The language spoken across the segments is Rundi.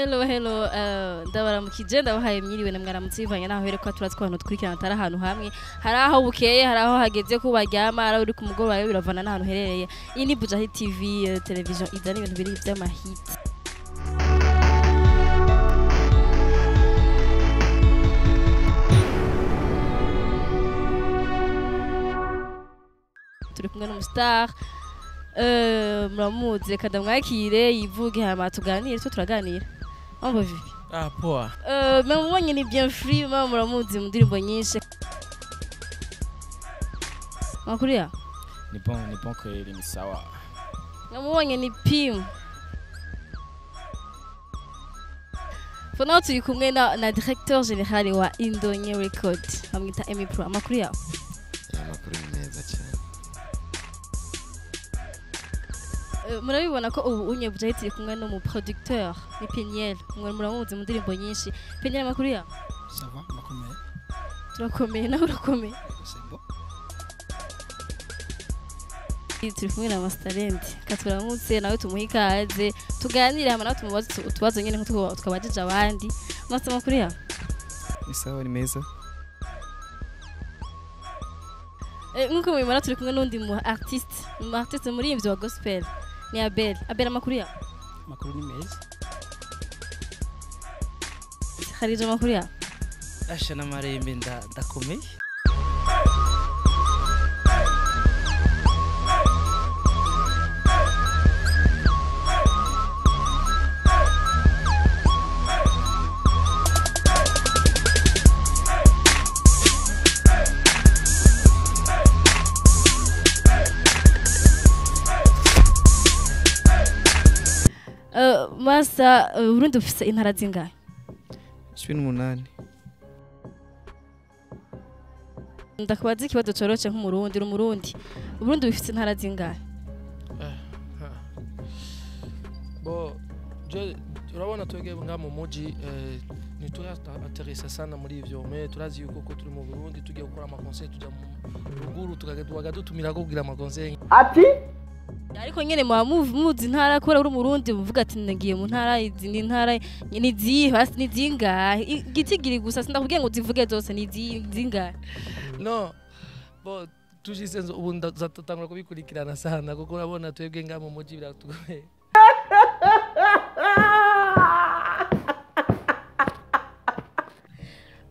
Hello hello, ndabaramukije, ndabahaye mwiriwe na mwaramutse bivanye naho hereko turatse abantu twikirana atari ahantu hamwe, hari aho bukeye, hari aho hageze ko baryama, hari uri ku mugoroba, biravana n'ahantu herereye. Iyi ni Buja Hit TV, television izana ibintu biri by'amahit. Turi kumwe n'umustar, muramuzi, reka ndamwakire yivuge hama tuganire, twe turaganira. Mambo vipi? Ah, poa. Mubonye ni bien free, mama muramuzi mu ndirimbo nyinshi. Makuru ya? Ni bon kweli, ni sawa. Mubonye ni Pim. Fona turi kumwe na directeur général wa Indonye Record, bamwita Emi Pro. Amakuru yawe? Amakuru ni meza cyane. Murabibona ko ubu unye Buja Hit kumwe no mu producteur ni Peniel, mwe muramuzi mu ndirimbo nyinshi. Peniel, amakuru yawe? Ça va, murakomeye. Turakomeye, nawe urakomeye? C'est bon. Turi kumwe na Master katuramutse nawe tumuhe ikaze tuganire hamwe nawe tumubaze utubazo nyene nko twabajije abandi. Master, amakuru yawe? Ni sawa, ni meza. Nkuko mubibona turi kumwe n'undi mu artiste, muririmbyi wa gospel ni Abel. Abel, amakuru yawe? Amakuru ni meza. Kharija, amakuru yawe? Asha n'amarembe, ndakomeye. Masa, Burundi ufise intara zingahe? 18. Ndakubaza ikibazo coroshe nk'umurundi, uri umurundi. Burundi ufise intara zingahe? Bo, je urabona twege nga mu muji, ntiturateresa sana muri ivyo, mais turazi yuko ko turi mu Burundi tugiye gukora ama concert, tuja mu ruguru tugadutumira kugira ama concert. Ati ariko nyene muzi intara kubera uri umurundi uvuga ati nagiye mu ntara izi ni intara ni zihe basi ni zingahe igitigiri gusa sindakubwiye ngo zivuge zose ni zingahe. No bo tujise ubu ndatangura kubikurikirana sana kuko urabona twebwe nga mu muji biratugoye.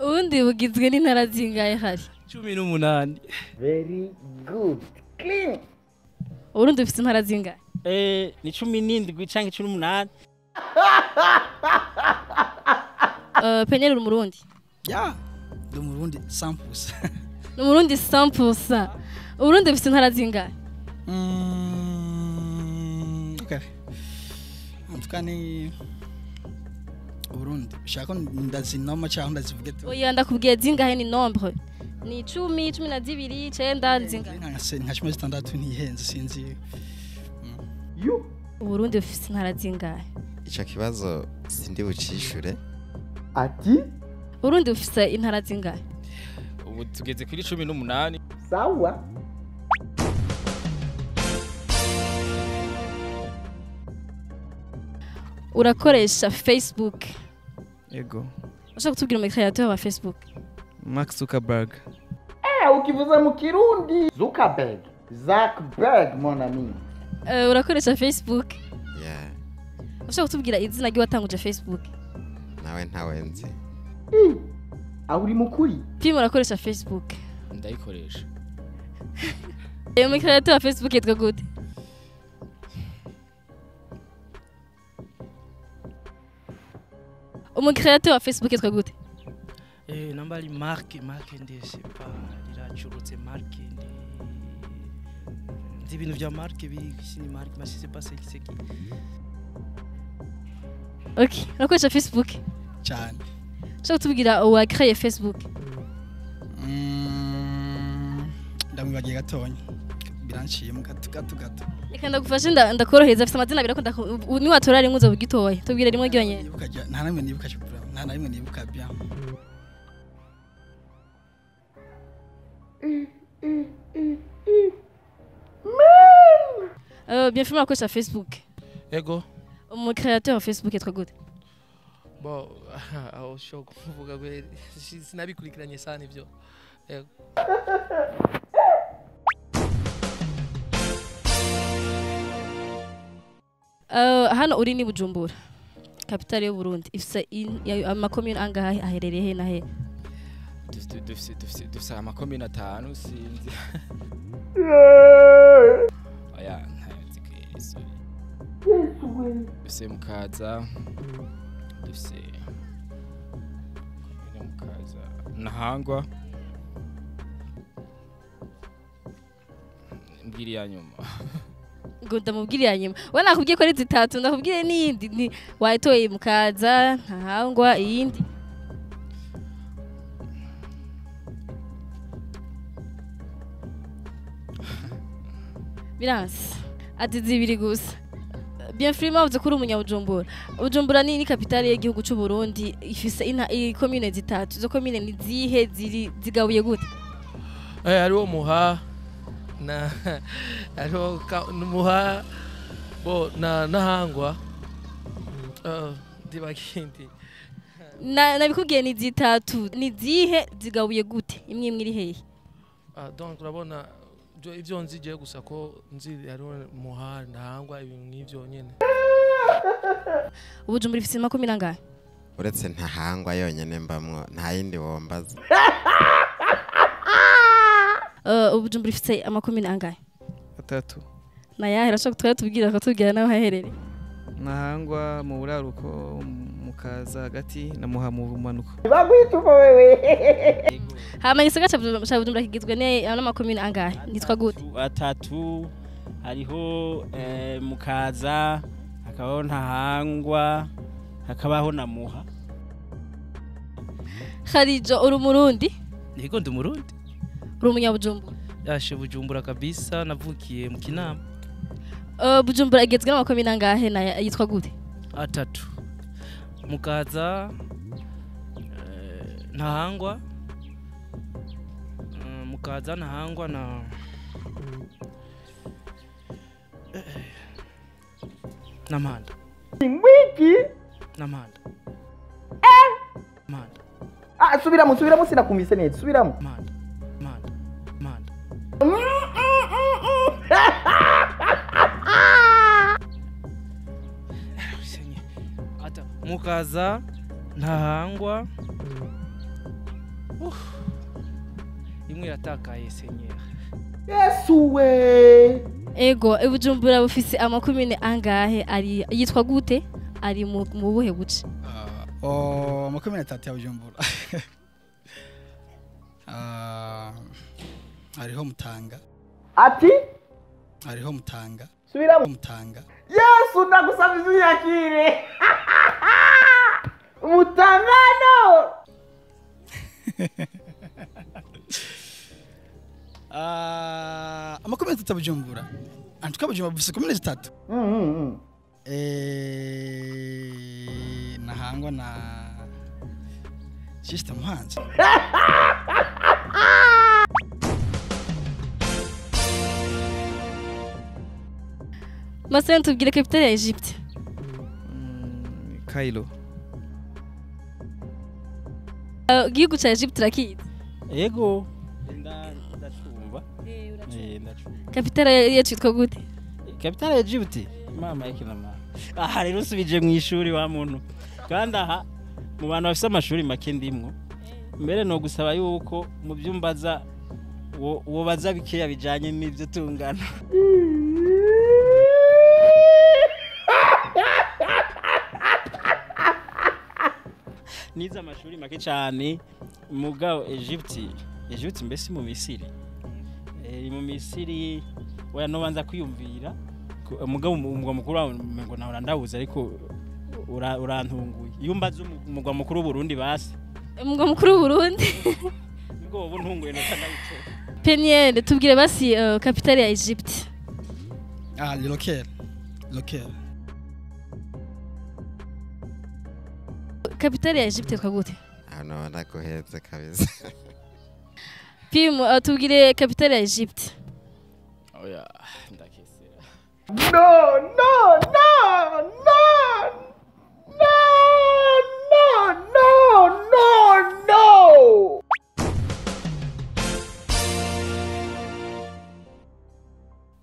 Ubundi bugizwe n'intara zingahe hari? 18. Very good. Clean. Uburundi bufite intara zingahe? Ni 17 canke 18. Peniel, uri umurundi? Ya, ndi umurundi 100%. Ni umurundi 100%. Uburundi bufite intara zingahe? Okay. En tout cas ni Uburundi. Shaka ndazinoma cyangwa ndazivuge tu. Oya, ndakubwiye zingahe ni nombre. Ni 10, 12, 9 zingahe? Nka 16 ntihenze sinzi. Uburundi bufite intara zingahe? Ico kibazo sindi bucishure. Ati Uburundi bufite intara zingahe? Ubu tugeze kuri 18. Sawa. Urakoresha Facebook? Yego. Ushaka kutubwira umu créateur wa Facebook? Mark Zuckerberg. Ukivuza mu Kirundi Zuckerberg, Zuckerberg mon ami. Urakoresha Facebook? Yeah. Ushaka kutubwira izina ry'uwatanguje Facebook? Nawe ntawe nzi. Aho uri mukuri? Pim, urakoresha Facebook? Ndayikoresha. Umu créateur wa Facebook yitwa gute? Umu créateur wa Facebook yitwa gute? Namba li Mark nde sais pas, lirachurutse Mark nde. Ndi ibintu vya Mark biri sini Mark, mais je sais pas c'est qui. OK, urakoresha Facebook? Cyane. Ushaka kutubwira uwa créé Facebook? Ndamwibagiye gatonya. Biranciye mu gato gato gato. Reka ndagufashe ndakorohereza, afite amazina abiri akunda niwatora rimwe uzobugitoye. Tubwire rimwe ryonyene. Nibuka nta namwe nibuka cyukura. Nta namwe nibuka bien. Bien fait, murakoresha Facebook? Yego. Umu créateur wa Facebook yitwa gute? Bo aho sho kuvuga kweli sinabikurikiranye sana ivyo. Hano uri ni Bujumbura, capitale y'u Burundi, ifise amakomune angahe, aherereye he na he? Dufise amakomune 5 sinzi. Oya ntayo nzi kweli, sorry. Dufise Mukaza, dufise komine Mukaza, Ntahangwa, mbwira iya nyuma. Ngo ndamubwira iya nyuma, we nakubwiye ko ari zitatu, ndakubwiye n'iyindi ni wayitoye Mukaza, Ntahangwa, iyindi Biranse ati zibiri gusa. Bien Frima, uvuze ko uri umunyabujumbura. Bujumbura ni capitale y'igihugu c'u Burundi, ifise commune zitatu. Izo commune ni zihe, ziri zigabuye gute? Hariho Muha na hariho Muha bo na Ntahangwa, ndibakindi. Nabikubwiye ni zitatu, ni zihe, zigabuye gute, imwe imwe iri hehe? Donc urabona ivyo nzi je gusa ko nzi hariho Muha, Ntahangwa, ibintu nk'ivyo nyene. Bujumbura ifise amakomine angahe? Uretse Ntahangwa yonyene mbamwo, nta yindi wombaza. Bujumbura ifise amakomine angahe? 3. Nayahe urashobora kutubwira akatubwira naho haherereye? Ntahangwa mu buraruko, Mukaza hagati na Muha mu bumanuko. Baguhituma wewe. Hama igisagara ca Bujumbura kigizwe n'amakomine angahe? Nitwa gute? 3 hariho Mukaza, hakabaho Ntahangwa, hakabaho na Muha. Kharijo, uri umurundi? Yego ndi umurundi. Uri umunyabujumbura? Yashe Bujumbura kabisa, navukiye mu Kinama. Bujumbura igizwe n'amakomine angahe na yitwa gute? 3. Mukaza, Ntahangwa, Mukaza, Ntahangwa na Mpanda. Wiki? Na Mpanda. Mpanda. Subiramo, subiramo, sinakumvise neza, subiramo. Mpanda. Mpanda. Mpanda. Ata Mukaza, Ntahangwa. Imwe iratakaye Seigneur. Yesu we. Ego, Bujumbura bufise amakomine angahe, ari yitwa gute, ari mu buhe buce? Amakomine 3 ya Bujumbura. Hariho Mutanga. Ati? Hariho Mutanga. Subiramo. Mutanga. Yesu ndagusaba izuyakire. Mutangano. Amakomine 3 ya Bujumbura. Antuka Bujumbura bufise komine 3. Ntahangwa na Sister Muhanzi. Masene, tubwire capitale ya Egypte. Cairo. Igihugu ca Egypte urakizi? Yego, ndacumva. Ndacumva. Capitale yacu yitwa gute? Capitale ya Egypte? Mama yake na mama. Aha rero usubije mu ishuri wa muntu. Kandi aha mu bantu bafise amashuri make ndimwo. Mbere no gusaba yuko mu byumbaza wo baza bikeya bijanye n'ivyo tungana. Nize amashuri make cyane mugabo Egypte mbese mu Misiri. Mu Misiri oya no banza kwiyumvira mugabo umugwa mukuru wawe ngo nahora ndawuza ariko urantunguye. Iyo mbaza umugwa mukuru w'u Burundi basi. Umugwa mukuru w'u Burundi. Ubwo ubu ntunguye no ndawutora. Peniel, tubwire basi capitale ya Egypte. Le Caire. Le Caire. Capitale ya Egypte yitwa gute? Aho ndaguheze kabisa. Pim, tubwire capitale ya Egypte. Oya, ndakesera. No, no, no, no, no, no. No, no, no!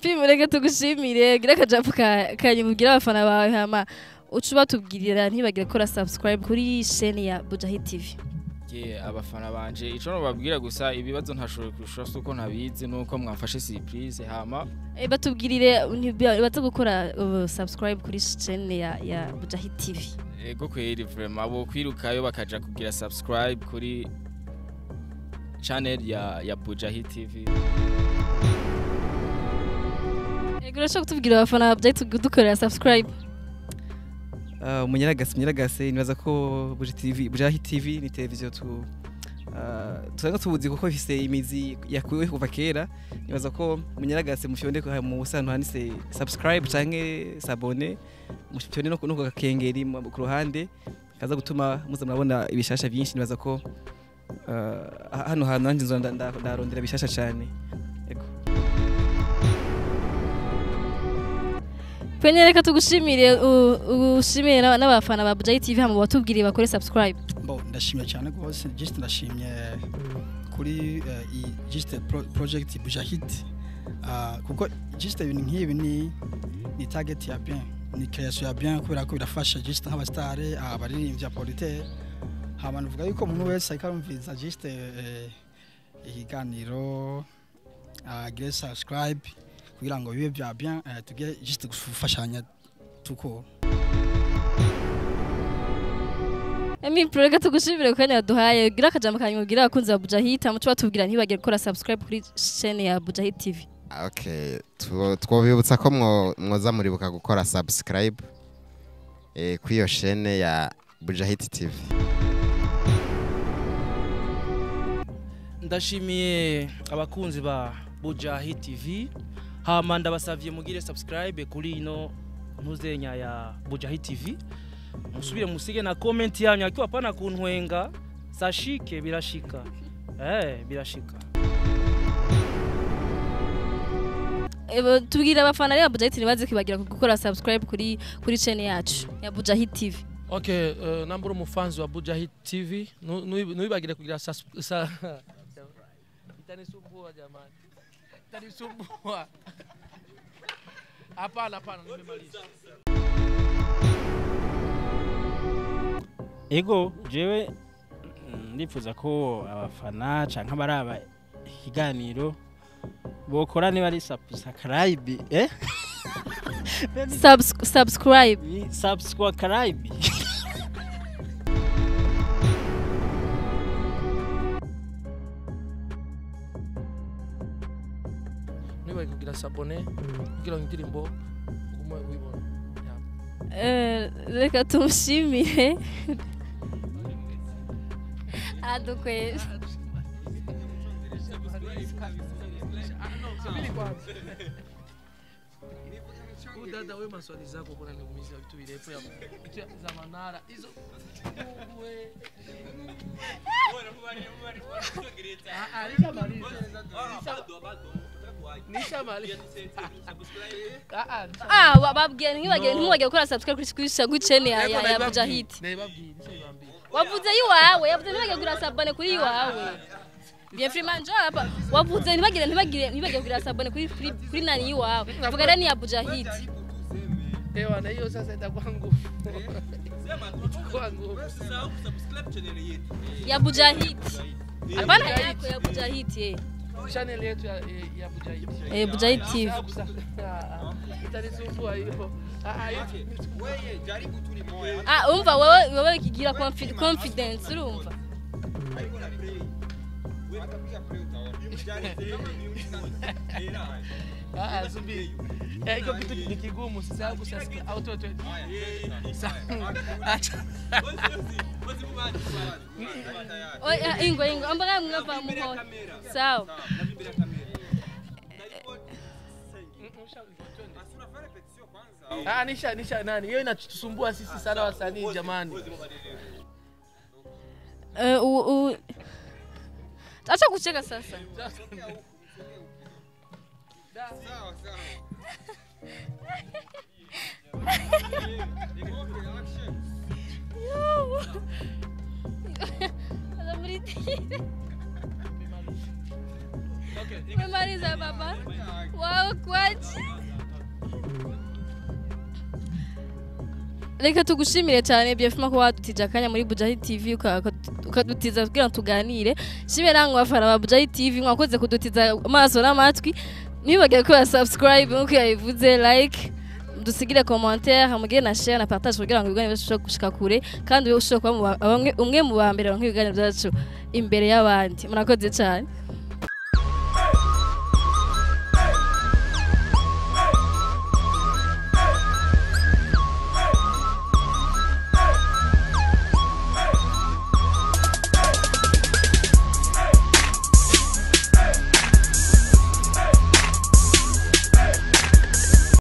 Pim, reka tugushimire, gira akajambo kanyuma ubwira abafana bawe, hama uca ubatubwirira ntibagire gukora subscribe kuri chaîne ya Bujahi TV. Ye, abafana banje, ico nobabwira gusa, ibibazo ntashoboye kurusha suko ntabizi, nuko mwamfashe surprise hama. Batubwirire baze gukora subscribe kuri chaîne ya Bujahi TV. Ego kweri, vraiment bo kwirukayo bakaja kugira subscribe kuri channel ya Bujahi TV. Ego, urashobora kutubwira abafana ba Bujahi dukorera subscribe? Munyaragase, munyaragase, nibaza ko Buja TV, Bujahi TV ni televiziyo tu usanga tubuzi kuko ifise imizi yakuwe kuva kera. Nibaza ko munyaragase mufyonde ko mu busantu handitse subscribe canke s'abonner, mufyonde no ku gakengeri ku ruhande kaza gutuma muza murabona ibishasha byinshi. Nibaza ko hano hantu nanje nzo ndarondera bishasha cane. Ego. Pene, reka tugushimire, ushimire n'abafana ba Bujahi TV, hama batubwirire bakore subscribe. Bo, ndashimye cyane rwose, just ndashimye kuri iyi just project Bujahid, kuko just ibintu nk'ibi ni target ya bien, ni création ya bien, kubera ko birafasha just nk'abastare, abaririmbyi, apolite. Hama nuvuga yuko umuntu wese ariko arumviriza just ikiganiro agire subscribe kugira ngo bibe bya bien, tugire just gufashanya tuko. Emi Pro, reka tugushimire ku kanya waduhaye. Gira akajambo kanyuma ubwira abakunzi ba Bujahi, hama uce batubwira ntibagire gukora subscribe kuri chaîne ya Bujahi TV. Okay, twobibutsa ko mwoza muribuka gukora subscribe kuri iyo chaîne ya Bujahit TV. Ndashimiye abakunzi ba Bujahi TV, hama ndabasavye mugire subscribe kuri ino ntuzenya ya Bujahi TV, musubire musige na comment yanyu, akiwa hapana kuntwenga sashike, birashika, birashika. Tubwira abafana rero ba Bujahi TV baze kwibagira gukora subscribe kuri chaîne yacu ya Bujahi TV. Okay, nambura umufanzi wa Bujahi TV, ntuibagire kugira itanisumbua jamani. Itanisumbua. Hapana, hapana, nimemaliza. Ego, jewe ndifuza ko abafana canke abaraba ikiganiro bokora niba ari subscribe. Subscribe. Ni subscribe. Ntuibagire kugira s'abonner kugira ngo indirimbo ugume uyibona. Reka tumushimire adukwere. Subiri kwanza. Huyu dada, wewe maswali zako kuna niumiza vitu virefu ya vitu za Manara hizo. Mungu we. Ah, ah, nishamaliza. Nishamaliza. Ah, ah. Ah, babwiye ntibagire, ntimubagire gukora subscribe kuri chaîne ya Bujahid. Nabibabwiye, nishabibambwiye. Wavuze iwawe, yavuze ntibagire kugira s'abonner kuri iwawe. Bien Freeman jo hapa wavuze ntibagire kugira s'abonner kuri nani iwawe. Vuga rero ni ya Bujahid. Ewa, na hiyo sasa itakuwa ngumu. Itakuwa ngumu. Ya Bujahid. Hapana yako, ya Bujahid. Channel yetu ya Bujahid. Bujahid TV. Itanisumbua hiyo. Ah, ah, hiyo. Ah, umva wewe kigira confidence urumva. Ah, ah, subiri. Iko kitu ni kigumu, sisahau kusubscribe auto tu. Acha. Oya, ingo ingo ambaga mwapa muho. Sawa. Ah, nisha nani? Hiyo inatusumbua sisi sana wasanii jamani. Acha kucheka sasa. Sawa sawa. Yo. Umemaliza baba. Wow, kwaji. Reka tugushimire cyane Bienfait ko wadutije akanya muri Bujahi TV, ukadutiza kugira ngo tuganire. Shimire namwe bafana ba Bujahi TV, mwakoze kudutiza amaso n'amatwi. Ntibibagire ko subscribe nkuko yabivuze, like, dusigire commentaire, mugire na share na partage kugira ngo ibiganiro bishobore gushika kure, kandi ube ushobora kuba umwe mu ba mbere baronka ibiganiro byacu imbere y'abandi. Murakoze cyane.